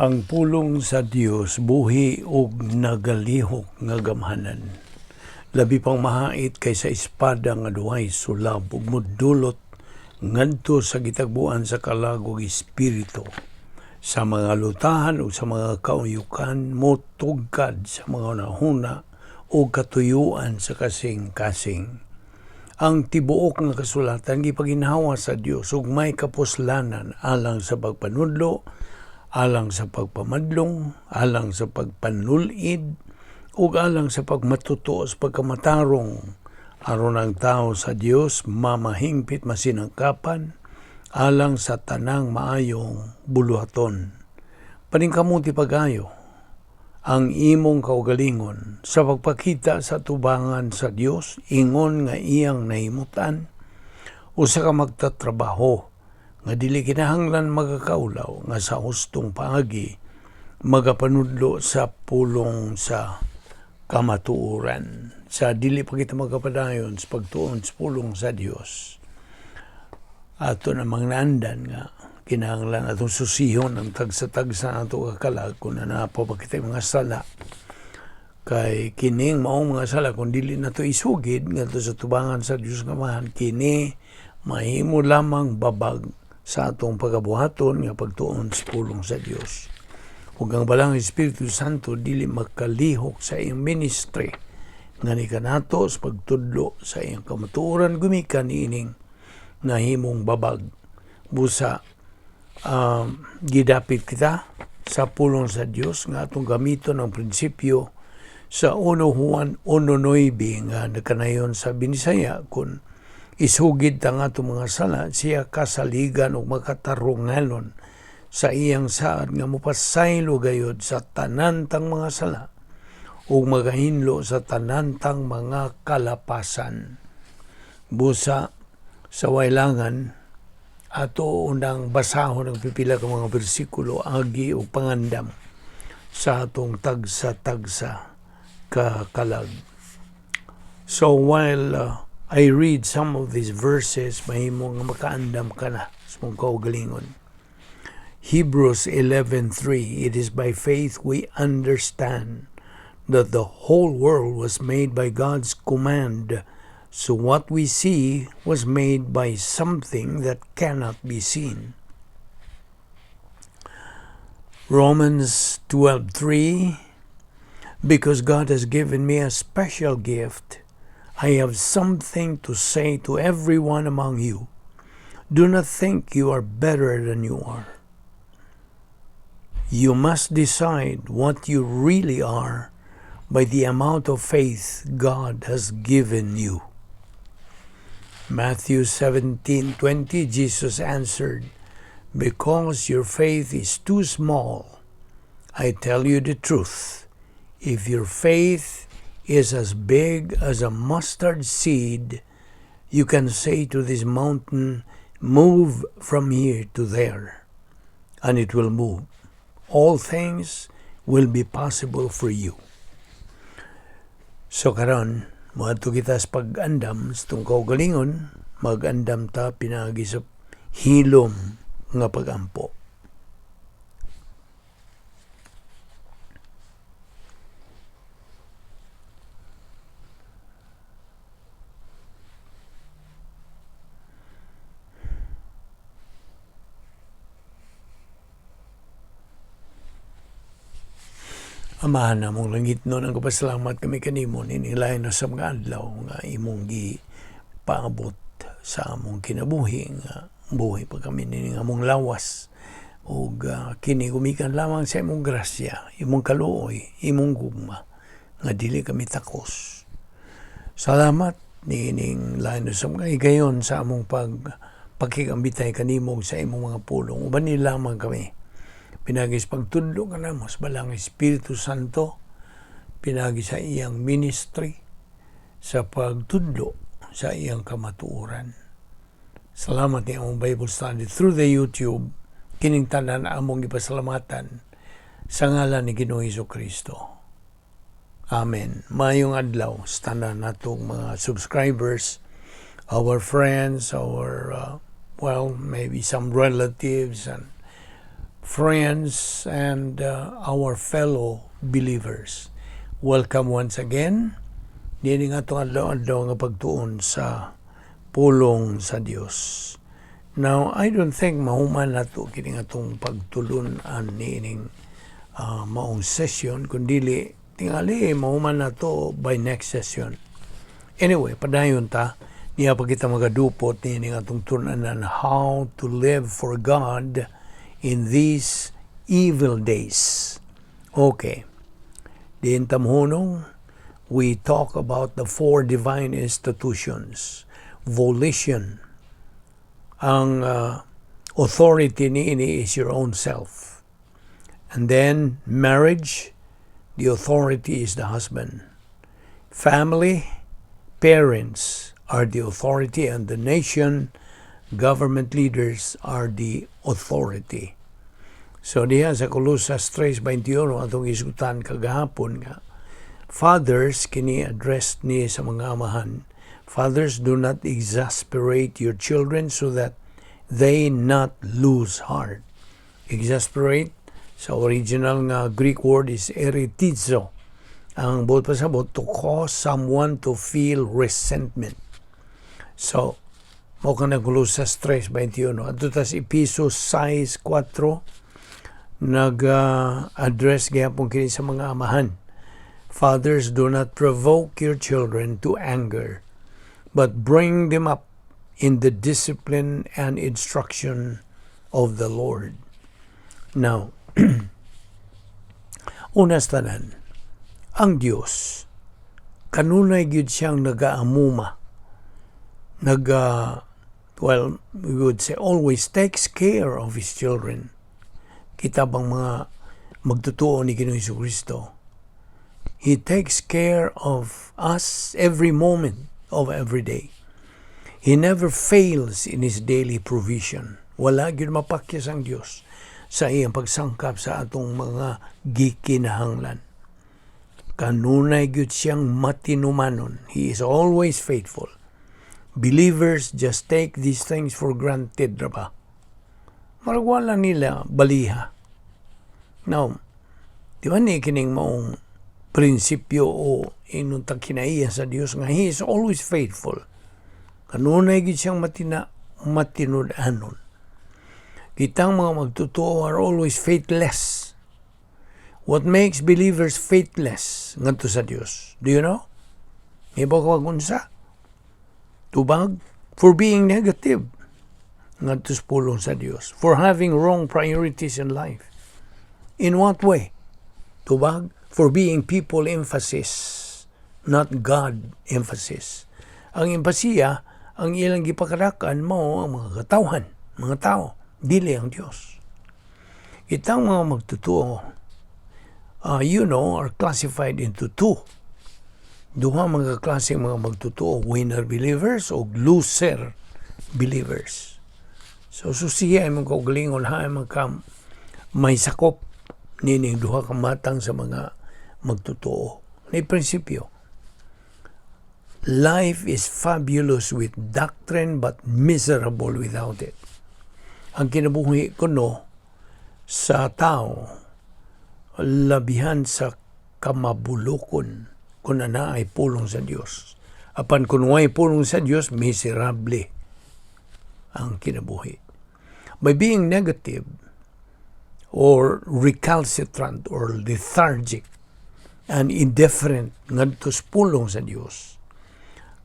Ang pulong sa Dios buhi ug nagalihok nga gamhanan. Labi pang mahait kaysa espada nga duhay sulab ug mudulot ngadto sa gitagbuan sa kalag ug espiritu, sa mga lutahan ug sa mga kauyukan, motugkad sa mga hunahuna ug katuyuan sa kasing-kasing. Ang tibuok nga kasulatan gipaginhawa sa Dios ug may kapuslanan alang sa pagpanudlo, alang sa pagpamadlong, alang sa pagpanulid, ug alang sa pagmatuto sa pagkamatarong, aron ang tao sa Dios mamahingpit masinangkapan alang sa tanang maayong buluhaton. Paningkamuti pag-ayo ang imong kaugalingon sa pagpakita sa tubangan sa Dios ingon nga iyang nahimutan, usa ka magtatrabaho nga dili kinahanglan magakaulaw, nga sa hustong paagi magapanudlo sa pulong sa kamatuoran. Sa dili pa kita magapadayon sa pagtuon sa pulong sa Dios, ato namang naandan nga kinahanglan atong susihon ang tagsa-tagsa ato kakalag kung naa pa ba kita mga sala, kay kining maong mga sala, kung dili nato isugid ngadto sa tubangan sa Dios nga Amahan, kini mahimo lamang babag sa atong pagabuhaton nga pagtuon sa pulong sa Dios. Ug ang Balaang Espiritu Santo dili makalihok sa iyang ministry nga ni kanato sa pagtudlo sa iyang kamatuoran gumikan niining nahimong babag. Busa gidapit kita sa pulong sa Dios nga atong gamiton ang prinsipyo sa 1 Juan 1:9 nga nakanayon sa Binisaya: "Kung isugid ta nga atong mga sala, siya kasaligan ug makatarunganon sa iyang saad nga mopasaylo gayud sa tanan tang mga sala ug magahinlo sa tanan tang mga kalapasan." Busa sa waylangan, ato unang basahon ang pipila ka mga bersikulo agi og pangandam sa atong tagsa-tagsa ka kalag. So while I read some of these verses, mahimo nga makaandam ka na sa mong kaugalingon. Hebrews 11:3: "It is by faith we understand that the whole world was made by God's command, so what we see was made by something that cannot be seen." Romans 12:3: "Because God has given me a special gift, I have something to say to everyone among you. Do not think you are better than you are. You must decide what you really are by the amount of faith God has given you." Matthew 17:20: "Jesus answered, 'Because your faith is too small. I tell you the truth. If your faith is as big as a mustard seed, you can say to this mountain, "Move from here to there," and it will move. All things will be possible for you.'" So karon, moadto kita sa pag-andam sa atong kaugalingon, mag-andam ta pinaagi sa hilom nga pagampo. Amahan namong langitnon, ang kapasalamat kami kanimo nining lain sa mga adlaw nga imong gi paabot sa among kinabuhi nga buhi pa kami nining among lawas, ug kini gumikan lamang sa imong grasya, imong kaluoy, imong gugma nga dili kami takos. Salamat niining lain sa mga higayon sa among pag pakigambitay kanimo sa imong mga pulong. Uban ni lamang kami pinaagi sa pagtudlo kanamo sa Balaang Espiritu Santo, pinaagi sa iyang ministry sa pagtudlo sa iyang kamatuoran. Salamat ni among Bible study through the YouTube, kining tanan among gipasalamatan sa ngalan ni Ginoong Hesus Kristo. Amen. Maayong adlaw sa tanan natong mga subscribers, our friends, our well, maybe some relatives and Friends and our fellow believers. Welcome once again. Niini nga atong adlaw-adlaw nga pagtuon sa pulong sa Dios. Now, I don't think mahuman nato kini atong pagtulun-an niining maong session, kundili tingali mahuman nato by next session. Anyway, padayon ta niya pa kita magadupot niini atong tulunanan, how to live for God in these evil days. Okay. Diin ta mohunong, we talk about the four divine institutions. Volition. Ang authority niini is your own self. And then marriage, the authority is the husband. Family, parents are the authority, and the nation, government leaders are the authority. So diha sa Colosas 3:21 atong isutan kagahapon nga fathers, kini addressed ni sa mga amahan. "Fathers, do not exasperate your children so that they not lose heart." Exasperate sa original nga Greek word is eritizo. Ang buot pasabot, to cause someone to feel resentment. So, mao ka ng Colosas 3:21. Adto tas Epeso 6:4, nag-address gihapon kini sa mga amahan. "Fathers, do not provoke your children to anger, but bring them up in the discipline and instruction of the Lord." Now, unas tanan, ang Dios kanunay gyud siyang nagaamuma, naga, well, we would say always takes care of His children. Kita bang mga magtotoo ni Ginoong Kristo, He takes care of us every moment of every day. He never fails in His daily provision. Wala gyud mapakyas ang Dios sa iyang pagsangkap sa atong mga gikinahanglan. Kanunay gyud siyang matinumanon. He is always faithful. Believers just take these things for granted, ra ba? Marag wala nila baliha. Now, di ba ni kining maong prinsipyo o ingon tag kinaiya sa Dios nga He is always faithful? Kanunay gyud siyang matinud-anon. Kitang mga magtotoo are always faithless. What makes believers faithless ngadto sa Dios? Do you know? Iba ko unsa? Tubag, for being negative ngadto sa pulong sa Dios, for having wrong priorities in life. In what way? Tubag, for being people emphasis, not God emphasis. Ang empasiya, ang ilang gipakadakan mo ang mga katawhan, mga tao, dili ang Dios. Kitang mga magtotoo, are classified into two. Duha mga klase mga magtotoo, winner believers o loser believers. So susiya imong kaugalingon ha imong ka may sakop nining duha ka matang sa mga magtotoo. Ni prinsipyo. Life is fabulous with doctrine but miserable without it. Ang kinabuhi kuno sa tao labihan sa kamabulokon kung ana ay pulong sa Dios. Apan kung way pulong sa Dios, miserable ang kinabuhi. By being negative or recalcitrant or lethargic and indifferent ngadto sa pulong sa Dios,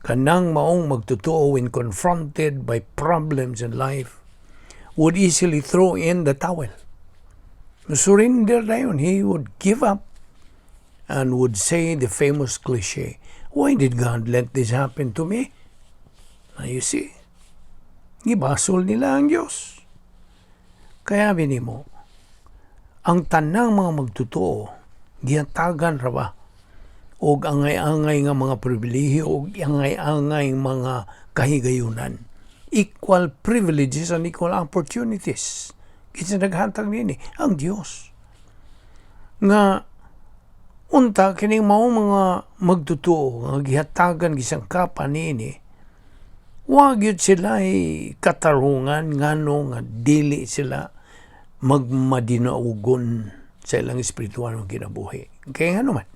kanang maong magtotoo, when confronted by problems in life, would easily throw in the towel. Surrender dayon. He would give up and would say the famous cliche, "Why did God let this happen to me?" Now you see, gibasol nila ang Diyos. Kaya mo, ang tanang mga magtotoo, gihatagan ra ba og angay-angay nga mga pribilehiyo og angay-angay mga kahigayunan? Equal privileges and equal opportunities. Kinsa naghatag nini? Ang Dios. Nga unta kining mao mga magtotoo nga gihatagan, gisangkapan niini, wa gyud sila katarungan ngano nga dili sila Magmadinaugon sa ilang espiritual ng kinabuhi. Kaya nga naman,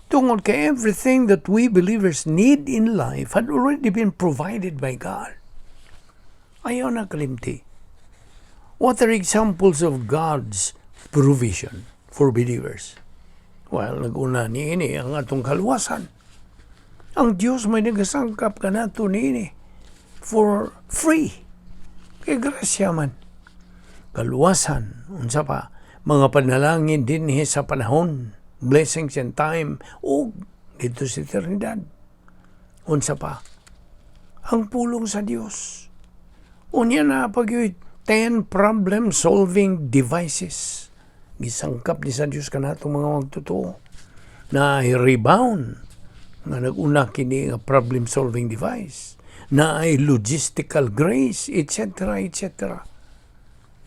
tungod kay everything that we believers need in life had already been provided by God. Ayaw na kalimti. What are examples of God's provision for believers? Well, nag-una niini ang atong kaluwasan. Ang Diyos may nagasangkap kanato niini for free. Kay grasya man. Kaluwasan, unsa pa, mga panalangin dinhi sa panahon, blessings in time, ug didto sa eternidad. Unsa pa, ang pulong sa Dios. Unya na pag 10 problem-solving devices. Gisangkap ni sa Dios kanatong mga magtotoo na rebound nga nag-una kini nga problem-solving device na ay logistical grace, etc., etc.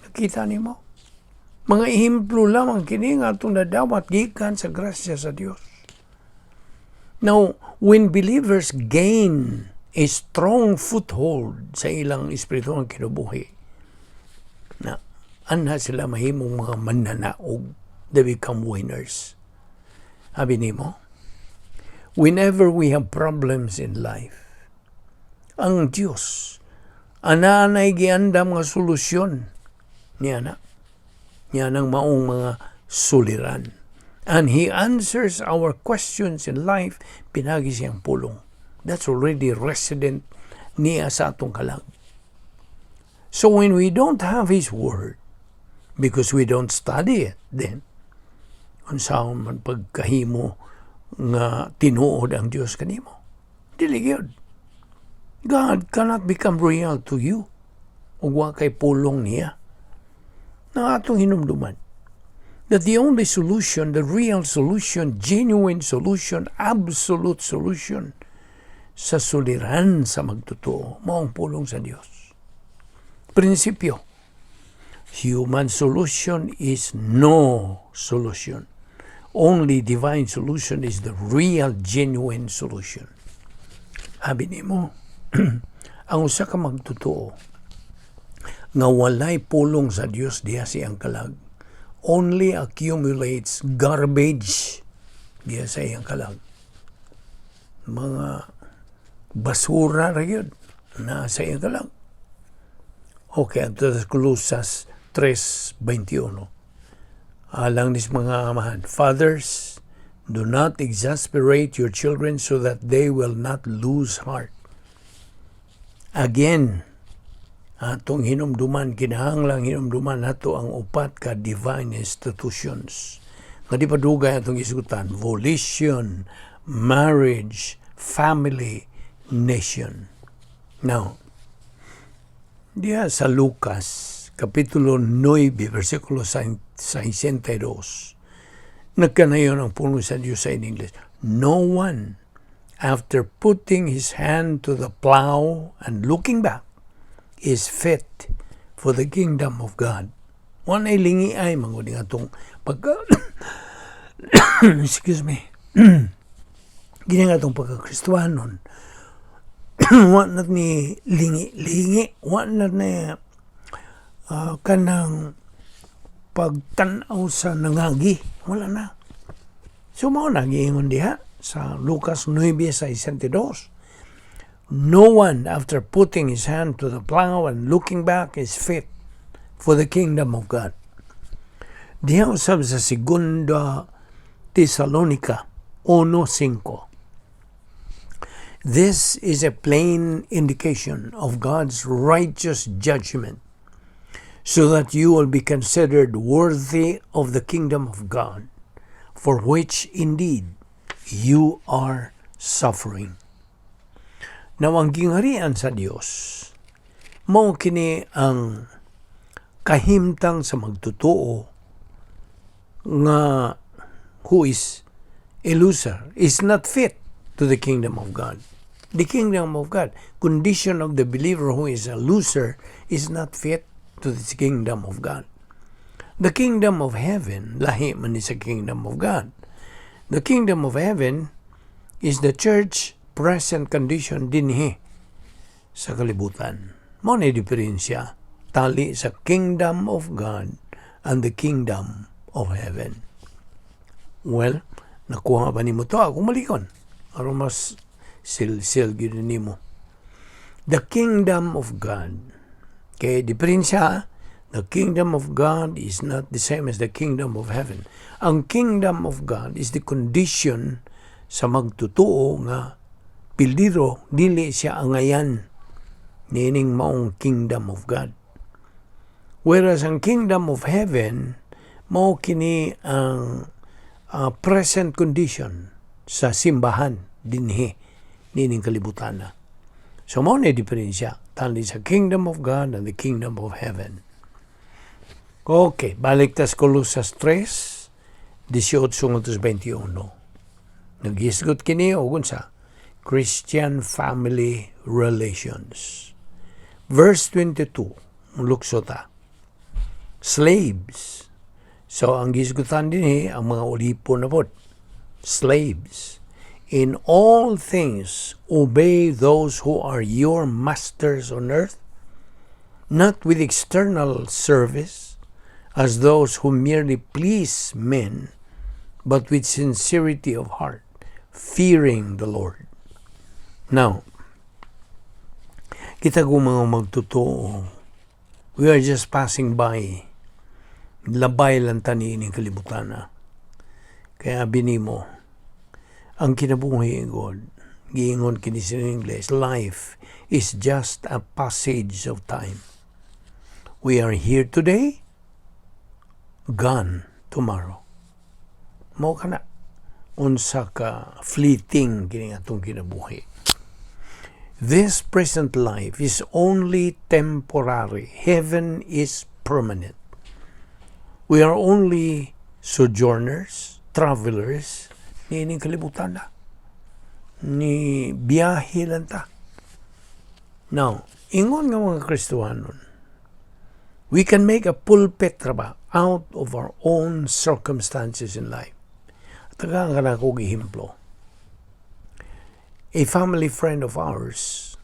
Nakita nimo? Mga ehemplo lamang kini nga atong nadawat gikan sa grasya sa Dios. Now, when believers gain a strong foothold sa ilang espiritual kinabuhi, na anha sila mahimong mga mananaog, they become winners. Abi nimo, whenever we have problems in life, ang Diyos, ananay giandam nga solusyon niya na. Niya nang maong mga suliran. And He answers our questions in life pinagi siyang pulong. That's already resident niya sa atong kalag. So when we don't have His Word, because we don't study it, then, unsaon man pagkahimo nga tinuod ang Dios kanimo? Dili gyud. God cannot become real to you ug wa kay pulong niya. Na atong hinumduman that the only solution, the real solution, genuine solution, absolute solution sa suliran sa magtotoo, mao ang pulong sa Dios. Prinsipyo, human solution is no solution. Only divine solution is the real, genuine solution. Abi nimo, ang usa ka magtotoo nga walay pulong sa Dios diha sa iyang kalag only accumulates garbage diha sa iyang kalag. Mga basura ra gyud na sa iyang kalag. Okay, adto sa Colosas 3:21. Alang nis mga amahan, "Fathers, do not exasperate your children so that they will not lose heart." Again, atong hinumduman, kinahanglang hinumduman nato ang upat ka divine institutions. Nga di pa dugay atong isugutan, volition, marriage, family, nation. Now, diha sa Lucas, Kapitulo 9, versikulo 62, nagkanayon ang pulong sa Diyos sa in English, "No one, after putting his hand to the plow and looking back, is fit for the kingdom of God." Wa nay lingi ay mangod nga atong pagka, excuse me, gini nga atong pagka-Kristuhanon, wa na ni lingi-lingi, wa na ni kanang pagtan-aw sa nangagi, wala na. So mao na giingon diha sa Lucas 9:62. "No one, after putting his hand to the plow and looking back, is fit for the kingdom of God." Diha usab sa Segunda Tesalonica 1:5. "This is a plain indication of God's righteous judgment, so that you will be considered worthy of the kingdom of God, for which indeed you are suffering." Now, ang gingharian sa Dios, mao kini ang kahimtang sa magtotoo nga who is a loser, is not fit to the kingdom of God. The kingdom of God, condition of the believer who is a loser is not fit to the kingdom of God. The kingdom of heaven, lahi man ni sa kingdom of God. The kingdom of heaven is the church present condition dinhi sa kalibutan. Mao na diferensya. Tali sa kingdom of God and the kingdom of heaven. Well, nakuha ba nimo to? Akong balikon aron mas silsil gyud nimo. The kingdom of God. Kay diferensya, the kingdom of God is not the same as the kingdom of heaven. Ang kingdom of God is the condition sa magtutuo nga piliro dili siya angayan niining maong kingdom of God. Whereas ang kingdom of heaven, mao kini ang present condition sa simbahan dinhi niining kalibutan na. So mao na diferensya tali sa kingdom of God and the kingdom of heaven. Okay, balik tas Colosas 3, 18 ngadto 21. Naghisgot kini og unsa? Christian family relations. Verse 22, lukso ta. Slaves. So ang gisgutan dinhi ang mga ulipon na pod. Slaves. In all things, obey those who are your masters on earth, not with external service, as those who merely please men, but with sincerity of heart, fearing the Lord. Now, kita kung mga magtotoo, we are just passing by. Labay lang ta niining kalibutan na. Kaya binimo, ang kinabuhi, God, giingon kini sa English, life is just a passage of time. We are here today, gone tomorrow. Mao kana unsa ka fleeting kini atong kinabuhi. This present life is only temporary. Heaven is permanent. We are only sojourners, travelers, niining kalibutan na. Ni biyahe lang ta. Now, ingon nga mga Kristohanon, we can make a pulpit ra ba out of our own circumstances in life. Tagaan ka na kong ehemplo. A family friend of ours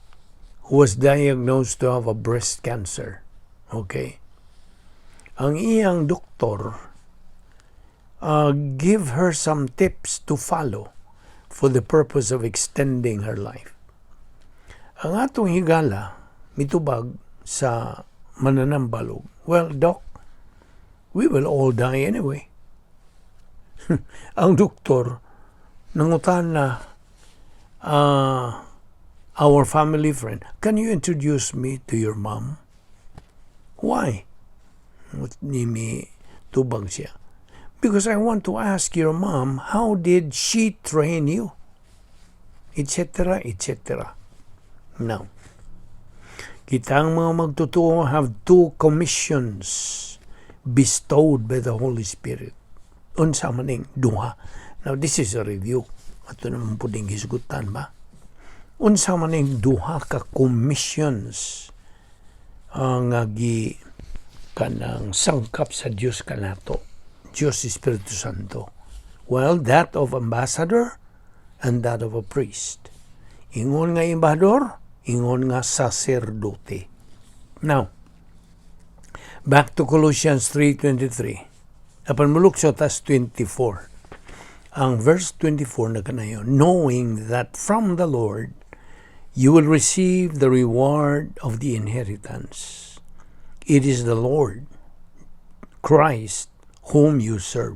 who was diagnosed to have a breast cancer. Okay? Ang iyang doktor give her some tips to follow for the purpose of extending her life. Ang atong higala mitubag sa mananambalog, "Well, Doc, we will all die anyway." Ang doktor nangutana our family friend, "Can you introduce me to your mom?" "Why?" Ni mi tubag siya. "Because I want to ask your mom, how did she train you?" Etc., etc. Now, kitang mga magtotoo have two commissions bestowed by the Holy Spirit. Unsa man ning duha? Now, this is a review. Ato naman po ding hisgutan ba? Unsa man ning duha ka commissions ang gi kanang sangkap sa Dios kanato? Diyos Espiritu Santo. Well, that of ambassador and that of a priest. Ingon nga embahador, ingon nga saserdote. Now, back to Colossians 3:23. Apan mulukso tas 24. Ang verse 24 na kanayon, "Knowing that from the Lord you will receive the reward of the inheritance. It is the Lord, Christ, whom you serve."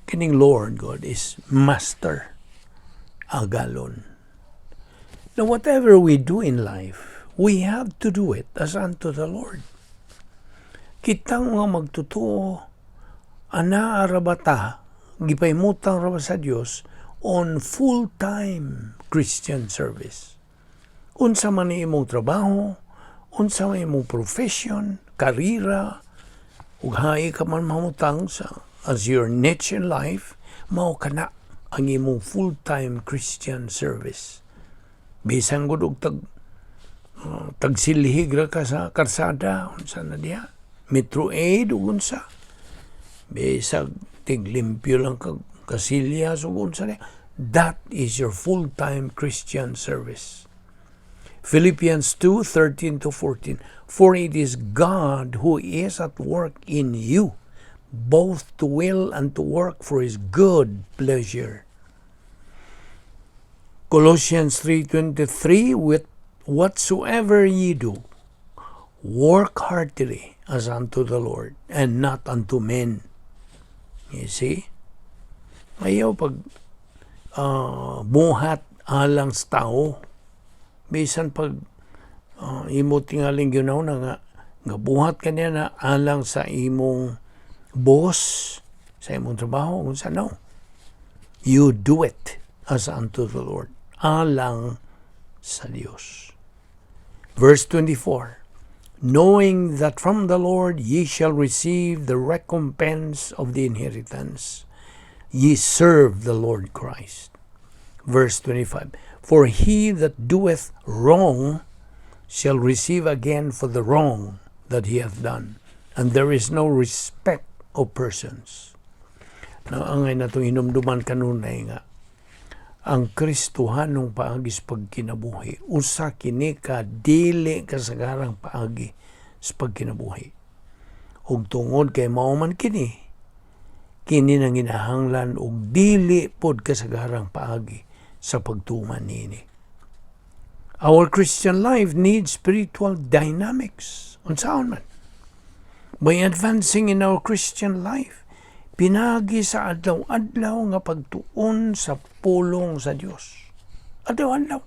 Kining Lord God is Master, Agalon. Now, whatever we do in life, we have to do it as unto the Lord. Kitang mga magtotoo, anaa ra ba ta, gipahimutang ra ba sa Dios on full-time Christian service? Unsa man ni imong trabaho, unsa man imong profession, karira, ug hain ka man mamutang sa as your niche in life, mao kana ang imong full-time Christian service. Bisan gud og tagsilhig ra ka sa karsada, unsa na diha, Metro Aid ug unsa. Bisag tiglimpyo lang kag kasilyas ug unsa diha. That is your full-time Christian service. Philippians 2:13 to 14. For it is God who is at work in you, both to will and to work for His good pleasure. Colossians 3:23. With whatsoever ye do, work heartily as unto the Lord and not unto men. You see? Ayaw pag buhat alang sa tao. Bisan pag imo tingaling ginaw na nga buhat kaniya na alang sa imong boss, sa imong trabaho, kung sa no. You do it as unto the Lord. Alang sa Dios. Verse 24. Knowing that from the Lord ye shall receive the recompense of the inheritance. Ye serve the Lord Christ. Verse 25. For he that doeth wrong shall receive again for the wrong that he hath done. And there is no respect of persons. Now, angay natong hinumduman kanunay nga ang Kristohanong paagi sa pagkinabuhi, usa kini ka dili kasagarang paagi sa pagkinabuhi. Ug tungod kay mao man kini, kini nang ginahanglan og dili pod kasagarang paagi sa pagtuman niini. Our Christian life needs spiritual dynamics. Unsaon man? By advancing in our Christian life, pinagi sa adlaw-adlaw nga pagtuon sa pulong sa Dios. Adlaw-adlaw.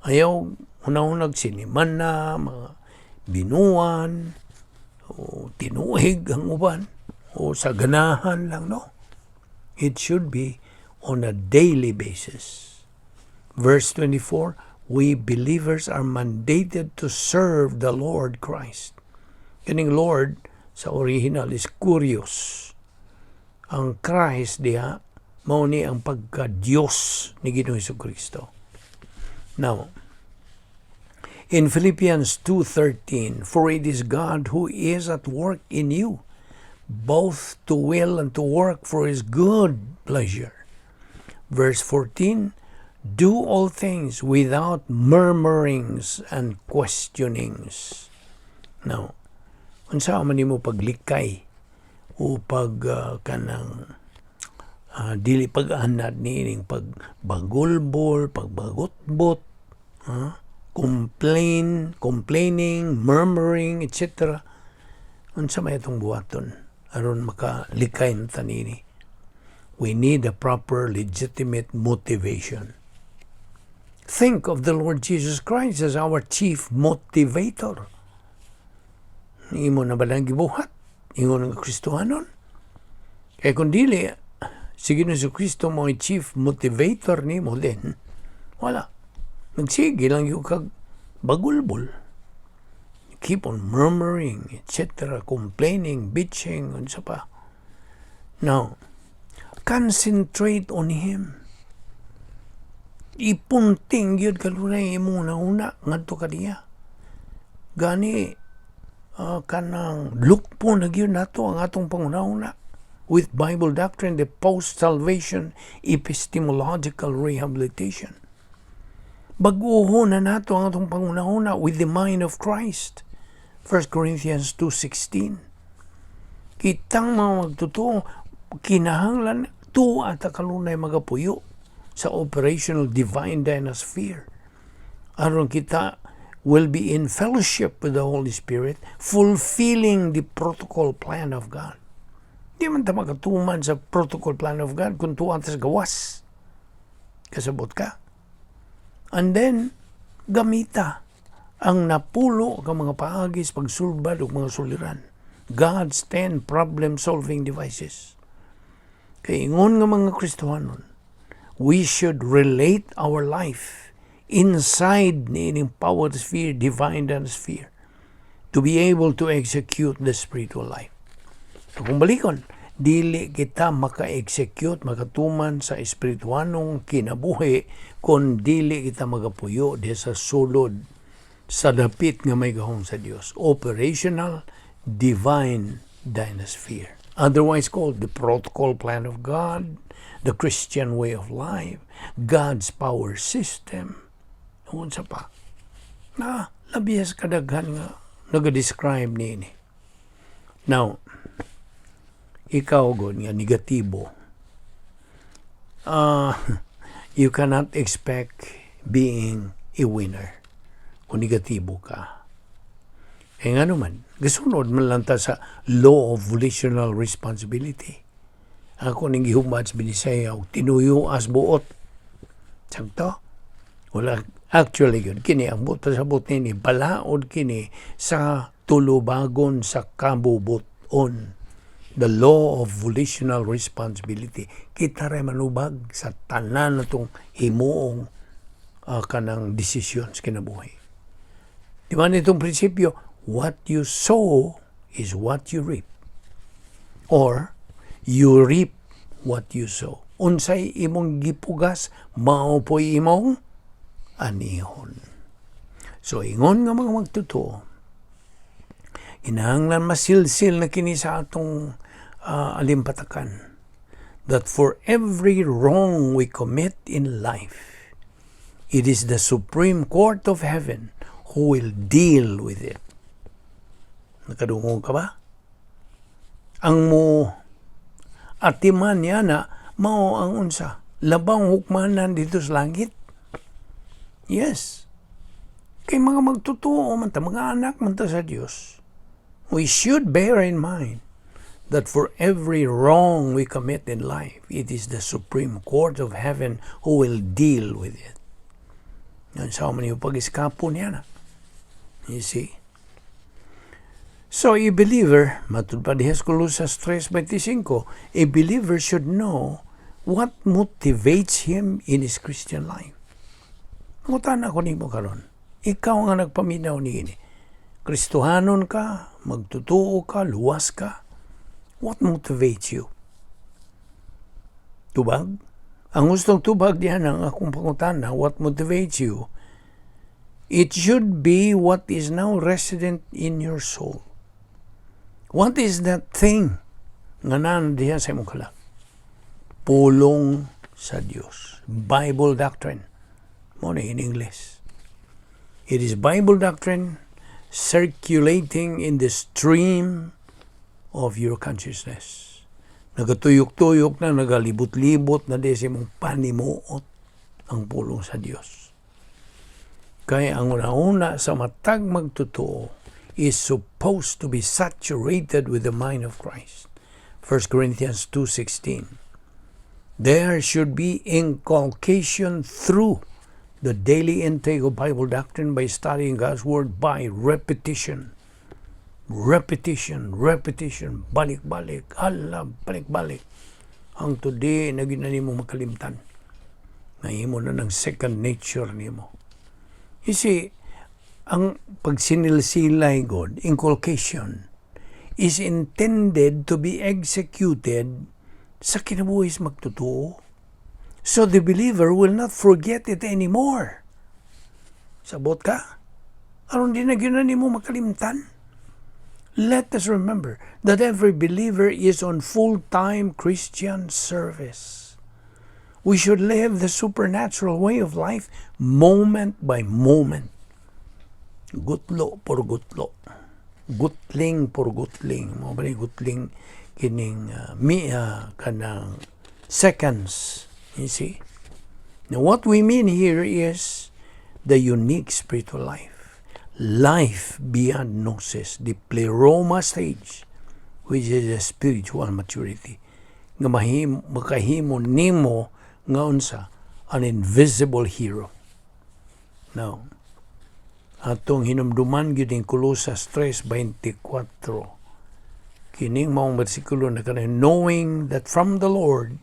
Ayaw unahunag sinimana, mga binuan, o tinuig ang uban, o sa ganahan lang, no? It should be on a daily basis. Verse 24, we believers are mandated to serve the Lord Christ. Kining Lord sa original is Kurios. Ang Christ diha mao ni ang pagka-Dios ni Ginoong Kristo. Now, in Philippians 2:13, for it is God who is at work in you, both to will and to work for his good pleasure. Verse 14, do all things without murmurings and questionings. Now, unsa man nimo paglikay o pag kanang dili pag-anad niining pagbagulbol, pagbagutbot, complain, complaining, murmuring, etc. Unsa may atong buhaton aron makalikay na ta niini? We need a proper, legitimate motivation. Think of the Lord Jesus Christ as our chief motivator. Imo na ba lang gibuhat? Ingon nga Kristohanon? Kaya kung dili, si Ginoong Kristo mo ay chief motivator nimo din. Wala. Nagsige lang gyud kag bagulbol. Keep on murmuring, etc., complaining, bitching, unsa pa. Now, concentrate on Him. Ipunting gyud kanunay imong una ngadto kaniya. Gani kanang lukpo na gyud nato ang atong panghuna-huna with Bible doctrine, the post-salvation epistemological rehabilitation. Bag-oho na nato ang atong panghuna-huna with the mind of Christ. 1 Corinthians 2:16. Kitang mga magtotoo, kinahanglan tuwa ta kanunay magapuyo sa operational divine dynasphere. Aron kita will be in fellowship with the Holy Spirit, fulfilling the protocol plan of God. Di man ta makatuman sa protocol plan of God kung tuwa ta sa gawas. Kasabot ka. And then, gamita ang napulo ka mga paagi sa pagsulbad og mga suliran. God's 10 problem-solving devices. Kay ingon nga mga Kristohanon, we should relate our life inside niining power sphere, divine sphere, to be able to execute the spiritual life. So kung balikon, dili kita maka-execute, makatuman sa espirituanong kinabuhi kung dili kita magapuyo di sa sulod sa dapit nga may gahom sa Dios. Operational divine dynasphere. Otherwise called the protocol plan of God, the Christian way of life, God's power system. Unsa pa. Na labi sa kadaghan nga naga-describe niini. Now, ikaw god nga negatibo, you cannot expect being a winner kung negatibo ka. Eh nga naman, gasunod man lang ta sa law of volitional responsibility. Ako ning gihumad sa Binisaya og tinuyuas buot. Sakto? Wala, actually yun, kini ang buot pasabot nini, balaod kini sa tulubagon sa kabubuton. The law of volitional responsibility. Kita ray manubag sa tanan natong himuong kanang desisyon sa kinabuhi. Di ba nitong prinsipyo, what you sow is what you reap. Or, you reap what you sow. Unsay imong gipugas, mao po'y imong anihon. So, ingon nga mga magtotoo, kinahanglan masilsil na kini sa atong alimpatakan that for every wrong we commit in life, it is the Supreme Court of Heaven who will deal with it. Nakadungog ka ba? Ang mo atiman niya na mao ang unsa labang hukmanan dito sa langit. Yes. Kay mga magtotoo man ta, mga anak man ta sa Dios. We should bear in mind that for every wrong we commit in life, it is the Supreme Court of Heaven who will deal with it. Yan sa man yung pag-iskapo niya na. You see? So, a believer, matud pa diha sa Colosas 3:25, a believer should know what motivates him in his Christian life. Ngutana ko nimo karon. Ikaw nga nagpaminaw niini. Kristohanon ka, magtutuo ka, luwas ka. What motivates you? Tubag? Ang gustong tubag diyan ang akong pangutana, what motivates you? It should be what is now resident in your soul. What is that thing nga naa diha sa imong kalag? Pulong sa Dios. Bible doctrine. Mo in English. It is Bible doctrine circulating in the stream of your consciousness. Nagatuyok-tuyok na, nagalibot-libot na di sa imong panimuot ang pulong sa Dios. Kaya ang una-una sa matag magtotoo is supposed to be saturated with the mind of Christ. 1 Corinthians 2:16. There should be inculcation through the daily intake of Bible doctrine by studying God's Word by repetition. Repetition, repetition, balik-balik, hala, balik-balik. Hangtod di na gyud na nimo makalimtan. Nahimo na ng second nature nimo. You see, ang pagsinilsilay God, inculcation, is intended to be executed sa kinabuhi sa magtotoo. So the believer will not forget it anymore. Sabot ka? Aron di na gyud na nimo makalimtan. Let us remember that every believer is on full-time Christian service. We should live the supernatural way of life moment by moment. Gutlo por gutlo. Gutling por gutling. Mo ba ni gutling kining mi kanang seconds. You see? Now what we mean here is the unique spiritual life. Life beyond gnosis, the pleroma stage, which is a spiritual maturity. Nga makahimo nimo nga unsa, an invisible hero. Now, atong hinumduman gyud ning Colosas 3:24. Kining maong bersikulo na kanang knowing that from the Lord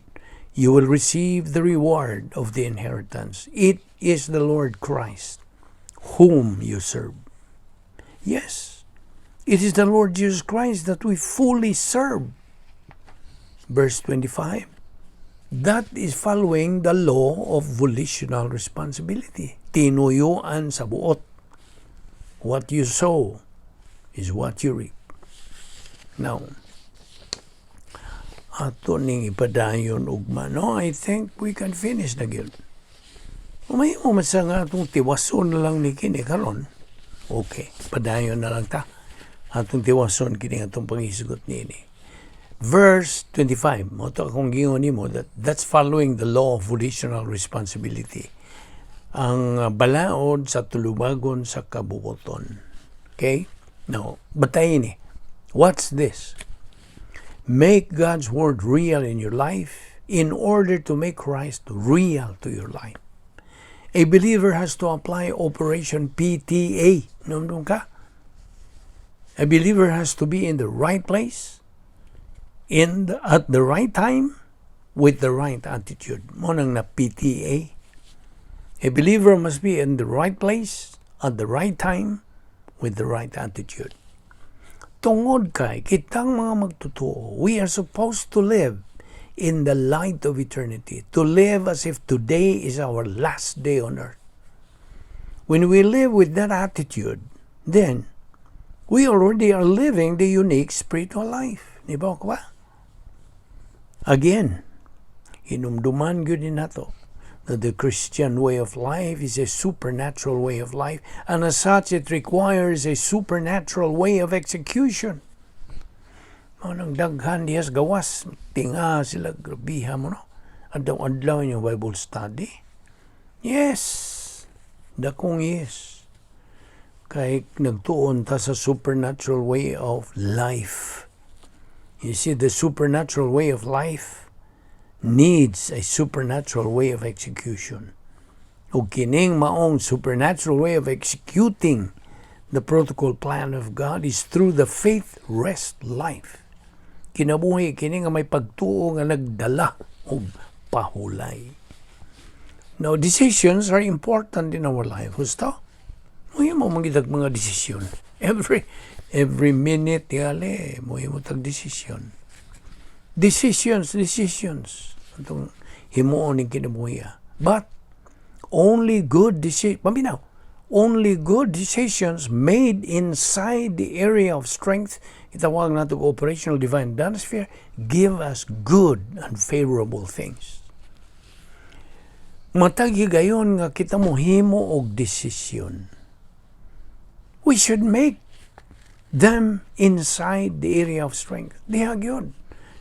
you will receive the reward of the inheritance. It is the Lord Christ whom you serve. Yes, it is the Lord Jesus Christ that we fully serve. Verse 25. That is following the law of volitional responsibility. Tinuyuan sa buot. What you sow is what you reap. Now, ato ning ipadayon ugma. No, I think we can finish na gyud. Umay mo man sa nga atong tiwason na lang ni kini karon. Okay, padayon na lang ta. Atong tiwason kini atong panghisgot niini. Verse 25, mao to akong giingon nimo that that's following the law of volitional responsibility. Ang balaod sa tulubagon sa kabubuton. Okay? Now, batayin ni. What's this? Make God's word real in your life in order to make Christ real to your life. A believer has to apply Operation PTA. Hinumdom ka? A believer has to be in the right place, at the right time, with the right attitude. Mao nang na PTA. A believer must be in the right place, at the right time, with the right attitude. Tungod kay kitang mga magtotoo, we are supposed to live in the light of eternity, to live as if today is our last day on earth. When we live with that attitude, then we already are living the unique spiritual life. Di ba ko ba? Again, hinumduman gyud ni nato that the Christian way of life is a supernatural way of life, and as such, it requires a supernatural way of execution. Mao nang daghan diha sa gawas, tinga sila, grabiha mo, no? Adlaw-adlaw yung Bible study. Yes, dakong yes. Kay nagtuon ta sa supernatural way of life. You see, the supernatural way of life needs a supernatural way of execution. Ug kining maong supernatural way of executing the protocol plan of God is through the faith rest life. Kinabuhi kini nga may pagtuo nga nagdala og pahulay. Now, decisions are important in our life. Husto? Muhimo man gyud mga desisyon. Every minute tingali, muhimo tag desisyon. Decisions, decisions. Atong himuon ning kinabuhi. But only good decisions, paminaw, only good decisions made inside the area of strength, itawag nato operational divine sphere, give us good and favorable things. Matag higayon nga kita mohimo og desisyon, we should make them inside the area of strength. Diha gyud.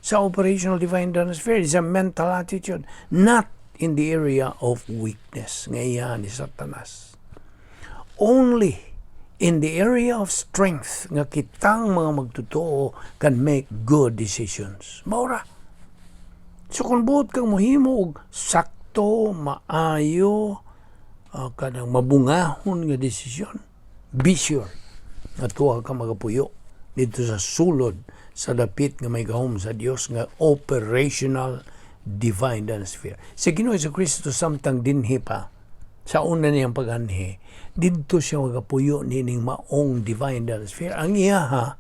Sa operational divine sphere is a mental attitude, not in the area of weakness. Nga iya ni Satanas. Only in the area of strength nga kitang mga magtotoo can make good decisions. Mao ra. So kung buot kang mohimo og sakto, maayo, kanang mabungahon nga desisyon, be sure nga tuwa ka magapuyo dito sa sulod sa dapit nga may gahom sa Dios nga operational divine sphere. Sa Ginoo Kristo, samtang dinhi pa sa una niyang pag-anhi, didto siya magapuyo nining maong divine sphere. Ang iyaha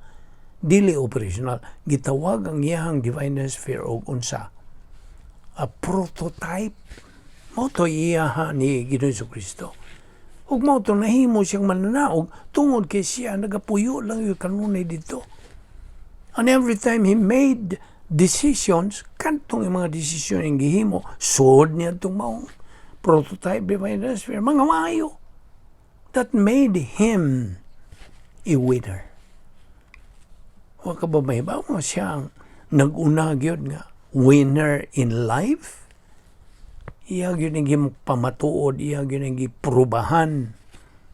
dili operational. Gitawag ang iyahang divine sphere og unsa? A prototype. Mao to iyaha ni Ginoo Kristo. Ug mao to nahimo siyang mananaog tungod kay siya nagapuyo lang yung kanunay dito. And every time he made decisions, kantong yung mga desisyon yung gihimo, sud niya itong maong prototype divine sphere, mga maayo. That made him a winner. Wa ka ba mahibaw nga siya ang nag-una gyud nga winner in life? Iya gyud ang pamatuod, iya gyud ang giprubahan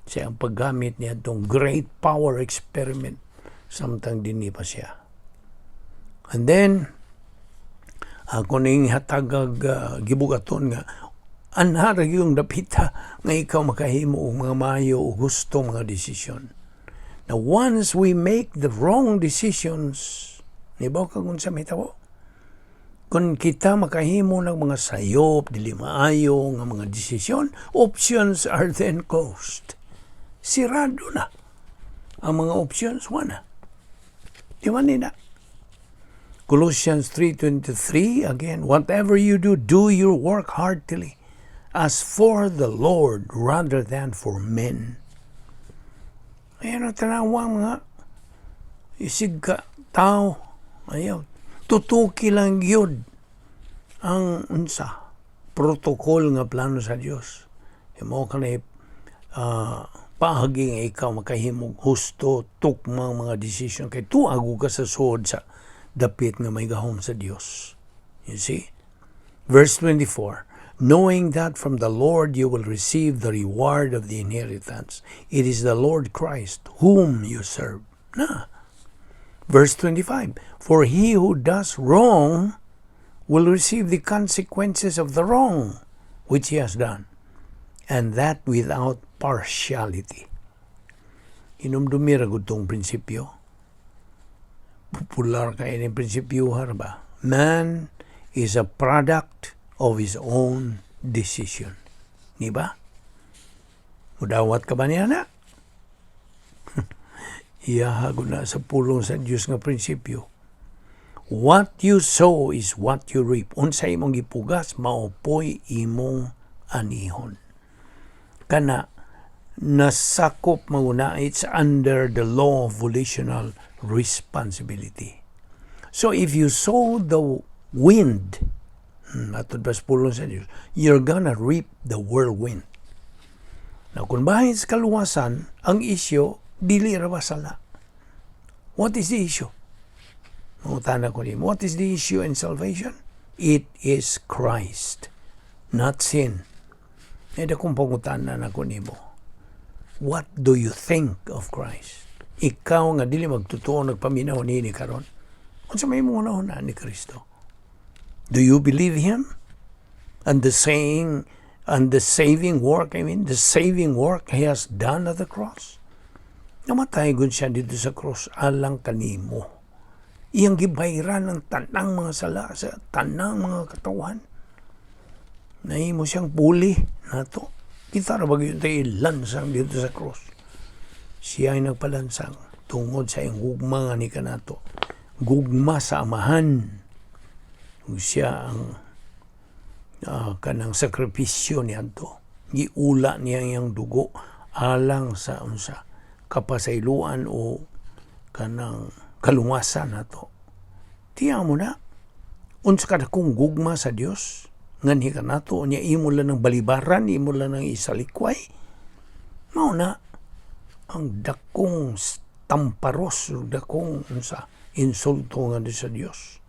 sa iyang paggamit niya itong great power experiment samtang dinhi pa siya. And then, ako ning hatagag gibugaton nga anha ra yung dapita nga ikaw makahimo og mga maayo o husto mga desisyon. Now, once we make the wrong decisions, nibaw ka kung unsa mahitabo? Kung kita makahimo ng mga sayop, dili maayo nga mga desisyon, options are then closed. Sirado na. Ang mga options, wala. Di ba nina? Colossians 3:23, again, "Whatever you do, do your work heartily, as for the Lord rather than for men." Ayan ang tanawa mga isig ka tao. Ayaw. Tutuki lang yun ang unsa protocol nga plano sa Dios. Imo ka na Paagi nga ikaw makahimog husto, tukmang mga desisyon kay tuag ka sa suod sa dapit nga may gahom sa Dios. You see? Verse 24, "Knowing that from the Lord you will receive the reward of the inheritance. It is the Lord Christ whom you serve." Na. Verse 25, "For he who does wrong will receive the consequences of the wrong which he has done, and that without partiality." Hinumdumi ra gud tong prinsipyo. Popular kay ini prinsipyo ba? Man is a product of his own decision. Di ba? Mudawat ka ba niya na? Iyaha na sa pulong sa Diyos nga prinsipyo. What you sow is what you reap. Unsa imong gipugas, mao poy imong anihon. Kana nasakop maguna, it's under the law of volitional responsibility. So if you sow the wind, atod pa sa pulong sa Diyos, you're gonna reap the whirlwind. Na kung bahin sa kaluwasan, ang isyo, dili ra ba sala? What is the issue? Mangutana ko nimo, what is the issue in salvation? It is Christ, not sin. E kung pangutana na ko nimo, what do you think of Christ? Ikaw nga dili magtotoo nagpaminaw nini karon. Unsa may imong hunahuna ni Kristo? Do you believe him? And the saying and the saving work, I mean, the saving work he has done at the cross. Namatay gud siya dito sa cross alang kanimo. Iyang gibayran ang tanang mga sala sa tanang mga katawhan. Nahimo siyang puli nato. Kita ra ba gyud tayo lansang dito sa cross? Siya ay nagpalansang tungod sa iyang gugma nga ni kanato. Gugma sa Amahan. Ug siya ang kanang sakripisyo niadto. Giula niya iyang dugo alang sa unsa kapasayloan o kanang kalungasan nato. Tiya mo na unsa kadakong gugma sa Dios nganhi kanato, niya imo lang ng balibaran, imo lang ng isalikway. Mao na ang dakong tamparos, dakong unsa insulto nga sa Dios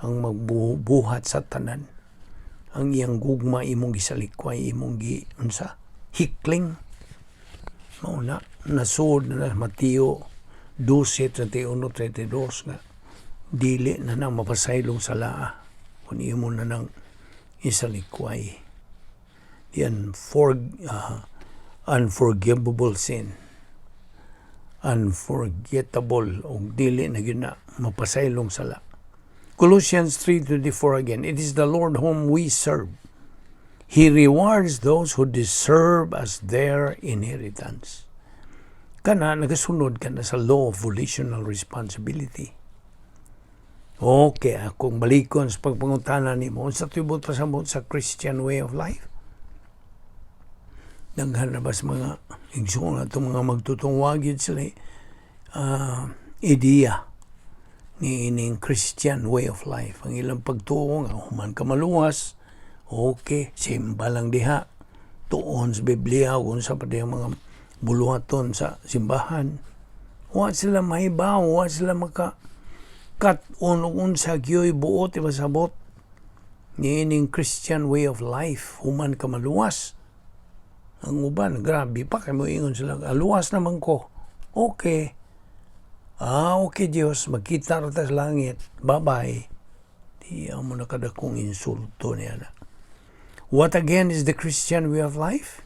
ang magbuhat sa tanan. Ang iyang gugma imong gisalikway, imong gi unsa hikling. Mao na nasud na Mateo 12:31, 32 nga dili na nang mapasaylong salaa kung imo na nang isalikway. The unforgivable sin, unforgettable og dili na gyud na mapasaylong sala. Colossians 3:24 again, "It is the Lord whom we serve. He rewards those who deserve as their inheritance." Kana nagasunod ka na sa law of volitional responsibility. Okay, akong balikon sa pagpangutana nimo, unsa tibot pasabot sa Christian way of life? Daghan na ba sa mga igsoon atong mga magtutungwagid sila ideya ni ining Christian way of life? Ang ilang pagtuo nga human ka maluwas, okay, simba lang diha. Tuon sa Biblia, kung sa pati ang mga buluhaton sa simbahan. Wa sila mahibaw, wa sila maka kat-on ug unsa gyoy buot ipasabot niining Christian way of life human ka maluwas. Ang uban, grabe pa kay moingon sila, "Luwas naman ko. Okay. Ah, okay Diyos, magkita ra ta sa langit. Bye-bye." Di mo nakadakong insulto niya na. What again is the Christian way of life?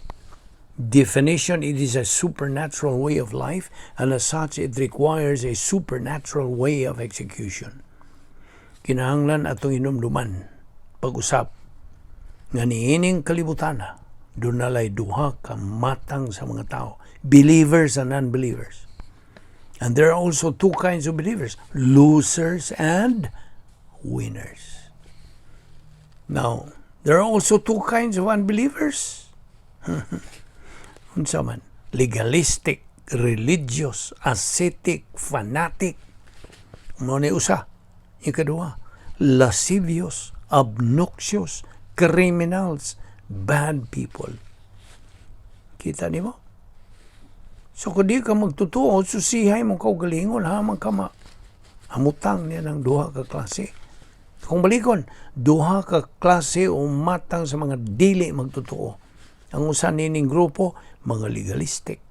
Definition, it is a supernatural way of life, and as such, it requires a supernatural way of execution. Kinahanglan atong hinumduman, pag-usap, nga niining kalibutana, dunalay duha ka matang sa mga tao, believers and unbelievers. And there are also two kinds of believers, losers and winners. Now, there are also two kinds of unbelievers. Unsa man? Legalistic, religious, ascetic, fanatic. Mao ni usa. Ikaduha, lascivious, obnoxious, criminals, bad people. Kita nimo? So kung di ka magtutuo, susihay imong kaugalingon, haman ka ma hamutang niya ng duha ka klase. Kung balikon, duha ka klase o matang sa mga dili magtotoo. Ang usa nining grupo, mga legalistic,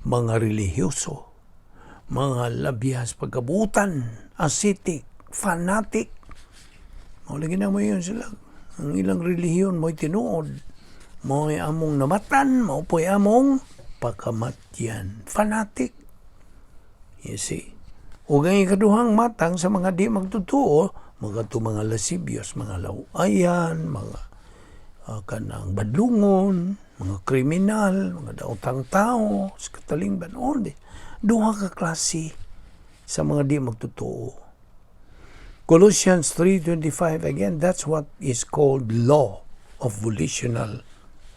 mga relihiyoso, mga labyas pagkabutan, ascetic, fanatic. Mao lagi na mo yun sila. Ang ilang relihiyon mo'y tinuod. Mo'y among namatan, mao po'y among pakamatyan. Fanatic. You see? Ug ang ikaduhang matang sa mga di magtotoo, mga to mga lascivious, mga lawayan, mga kanang badlungon, mga kriminal, mga daotang tao, sa katalingban, all this. Duha ka klase sa mga di magtotoo. Colossians 3:25, again, that's what is called law of volitional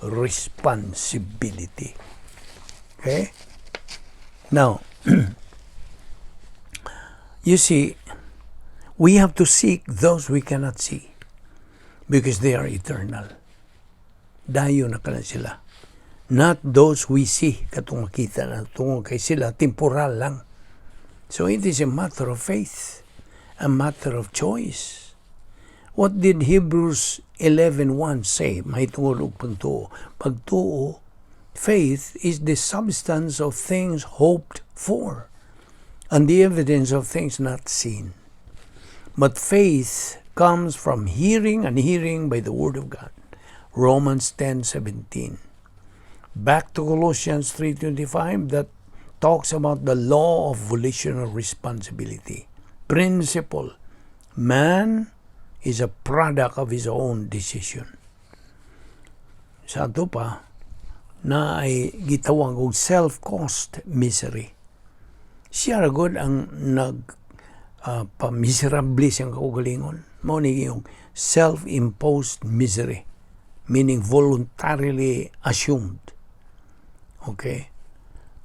responsibility. Okay? Now, you see, we have to seek those we cannot see because they are eternal. Dayon na kana sila. Not those we see, katong makita na tungod kay sila, temporal lang. So it is a matter of faith, a matter of choice. What did Hebrews 11:1 say? Mahitungod og pagtuo. Pagtuo, faith is the substance of things hoped for and the evidence of things not seen. But faith comes from hearing, and hearing by the word of God. Romans 10:17. Back to Colossians 3:25 that talks about the law of volitional responsibility. Principle. Man is a product of his own decision. Sa ato pa, na ay gitawag og self-caused misery. Siya ra gud ang nag pamiserable siyang kaugalingon. Mao ni yung self-imposed misery, meaning voluntarily assumed. Okay?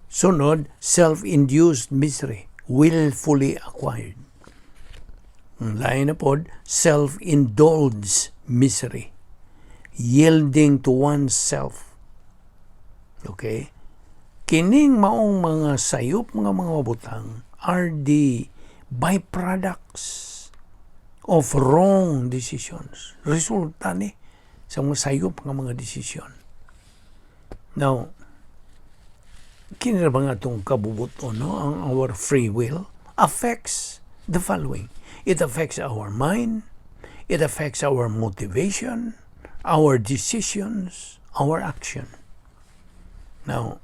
Sunod, self-induced misery, willfully acquired. Ang lain na pod, self-indulged misery, yielding to oneself. Okay? Kining maong mga sayop mga butang are the byproducts of wrong decisions. Resulta ni sa mga sayop nga mga desisyon. Now, kini ra ba nga itong kabubuton, no? Ang our free will affects the following. It affects our mind, it affects our motivation, our decisions, our action. Now,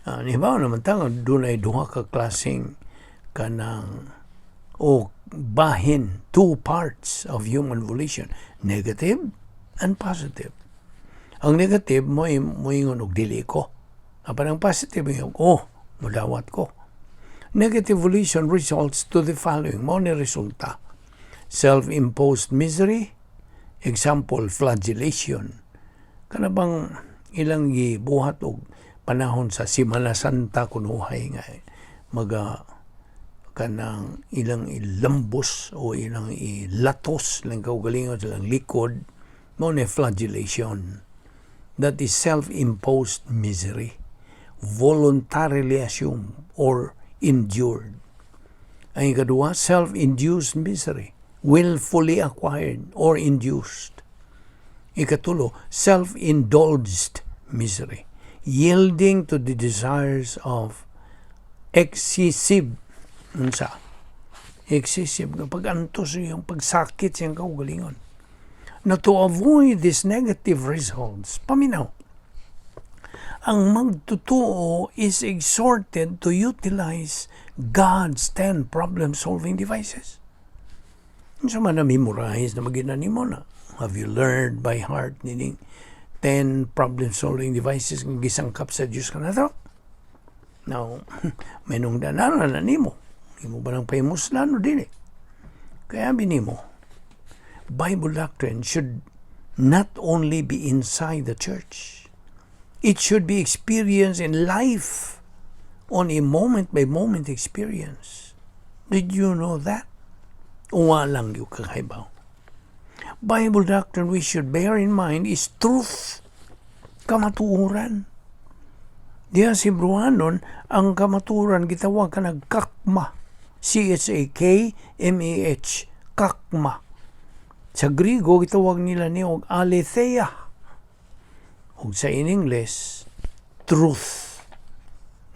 nibaw naman ta nga dunay duha ka klaseng kanang o bahin, two parts of human volition, negative and positive. Ang negative mo moingon og dili ko. Apan ang positive mo, oh, mudawat ko. Negative volition results to the following. Mao ni resulta. Self-imposed misery, example, flagellation. Kana bang ilang gibuhat og panahon sa Semana Santa kunuhay nga maga kanang ilang ilambos o ilang ilatos lang kaugalingon sa ilang likod, mao ni flagellation. That is self-imposed misery, voluntarily assumed or endured. Ang ikaduha, self-induced misery, willfully acquired or induced. Ikatulo, self-indulged misery, yielding to the desires of excessive unsa, excessive nga pag-antos, yung pagsakit siyang kaugalingon. Na to avoid these negative results, paminaw, ang magtotoo is exhorted to utilize God's 10 problem-solving devices. Unsa man na memorize na magina nimo na? Have you learned by heart nining 10 problem-solving devices nga gisangkap sa Diyos kanato? Now, may nung dananan na nimo. Imo ba nang pahimuslan o dili? Kaya nimo, Bible doctrine should not only be inside the church, it should be experienced in life on a moment by moment experience. Did you know that? Uwa lang yung kakaibaw. Bible doctrine we should bear in mind is truth. Kamatuoran. Diha sa Hebrewanon, ang kamaturan gitawag kanag kakma. Chakmah, kakma. Sa Grigo, gitawag nila ni og aletheia. Ug sa in English, truth.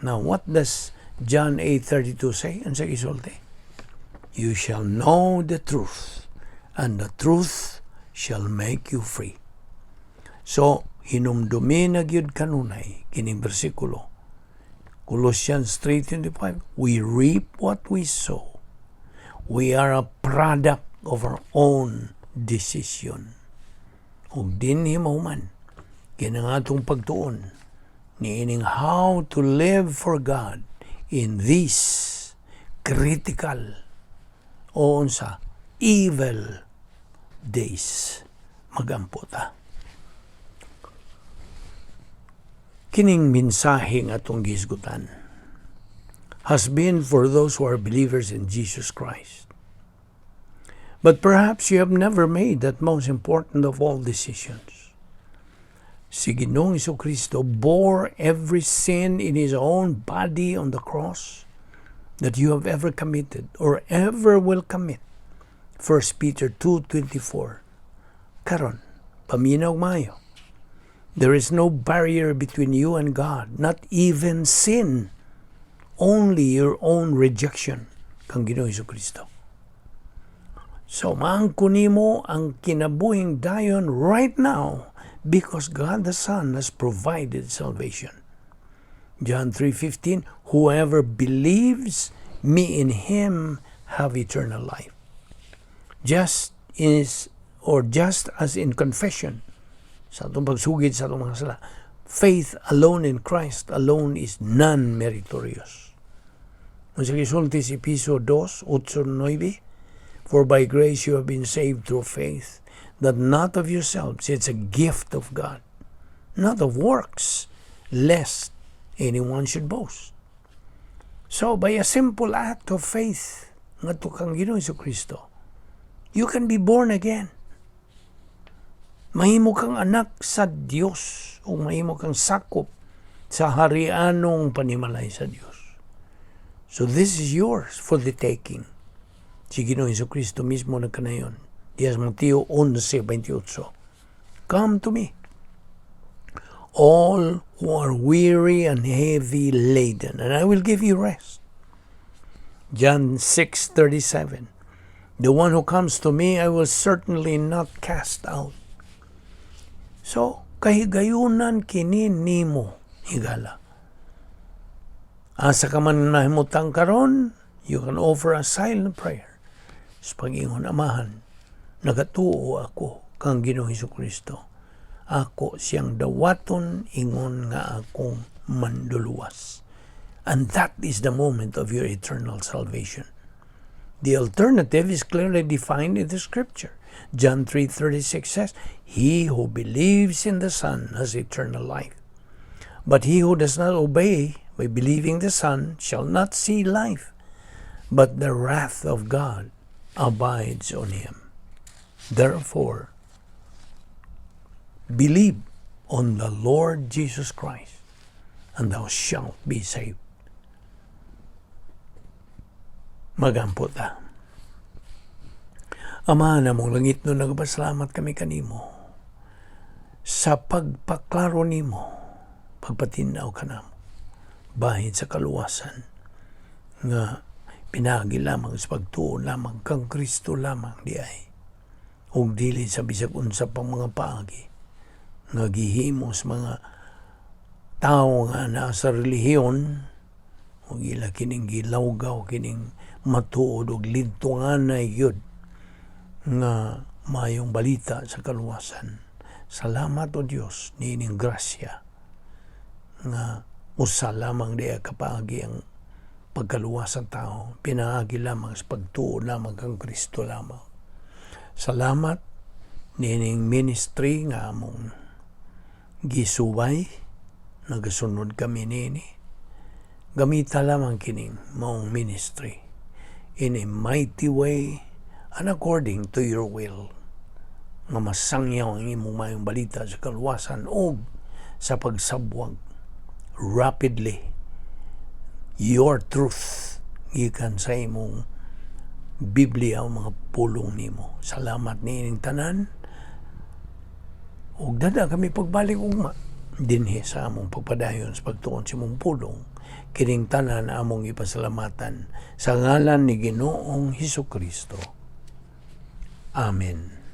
Now, what does John 8:32 say? Unsa gisulti? "You shall know the truth, and the truth shall make you free." So, hinumdumi na gyud kanunay kining bersikulo. Colossians 3:25, we reap what we sow. We are a product of our own decision. Ug dinhi mahuman kinang atong pagtuon niining how to live for God in these critical o unsa evil days. Magampo ta. Kining mensahe nga atong gihisgutan has been for those who are believers in Jesus Christ. But perhaps you have never made that most important of all decisions. Si Ginoong Kristo bore every sin in His own body on the cross that you have ever committed or ever will commit. 1 Peter 2:24. Karon, paminaw mayo. There is no barrier between you and God, not even sin. Only your own rejection kang Ginoong Kristo. So maangko nimo ang kinabuhing dayon right now because God the Son has provided salvation. John 3:15, "Whoever believes me, in him have eternal life." Just is or just as in confession sa atong pagsugid sa atong mga sala, faith alone in Christ alone is non-meritorious. Unsa gisulti sa Epeso 2:8-9? "For by grace you have been saved through faith, that not of yourselves, it's a gift of God, not of works, lest anyone should boast." So, by a simple act of faith, ngadto kang Ginoong Kristo, you can be born again. Mahimo kang anak sa Dios o mahimo kang sakop sa harianong panimalay sa Dios. So this is yours for the taking. Si Ginoong Kristo mismo nagkanayon. Diya sa Mateo 11:28. "Come to me, all who are weary and heavy laden, and I will give you rest." John 6:37. "The one who comes to me, I will certainly not cast out." So, kahigayunan kini nimo, higala. Asa ka man nahimutang karon, you can offer a silent prayer. Sa pag-ingon, "Amahan, nagatuo ako kang Ginoong Kristo. Ako siyang dawaton ingon nga akong manduluwas." And that is the moment of your eternal salvation. The alternative is clearly defined in the Scripture. John 3:36 says, "He who believes in the Son has eternal life. But he who does not obey by believing the Son shall not see life, but the wrath of God abides on him." Therefore, believe on the Lord Jesus Christ, and thou shalt be saved. Magampo ta. Ama namong langitnon, nagpasalamat kami kanimo sa pagpaklaro nimo, pagpatinaw kanamo bahin sa kaluwasan nga pinaagi lamang sa pagtuo lamang kang Kristo lamang diay ug dili sa bisag unsa pang mga paagi nga gihimo sa mga tawo nga naa sa relihiyon ug ila kining gilawgaw kining matuod ug lidtunganay gyud nga maayong balita sa kaluwasan. Salamat, O Dios, niining grasya nga usa lamang diay ka paagi ang pagkaluwas sa tao, pinaagi lamang sa pagtuo lamang kang Kristo lamang. Salamat niining ministry nga among gisuway, nagasunod kami niini. Gamita lamang kining maong ministry in a mighty way and according to your will nga masangyaw ang imong maayong balita sa kaluwasan og sa pagsabwag. rapidly your truth gikan sa imong Biblia o mga pulong nimo. Salamat niining tanan. Ug dada kami pagbalik ugma dinhi sa among pagpadayon sa pagtuon sa imong pulong. Kining tanan among ipasalamatan sa ngalan ni Ginoong Hesus Kristo. Amen.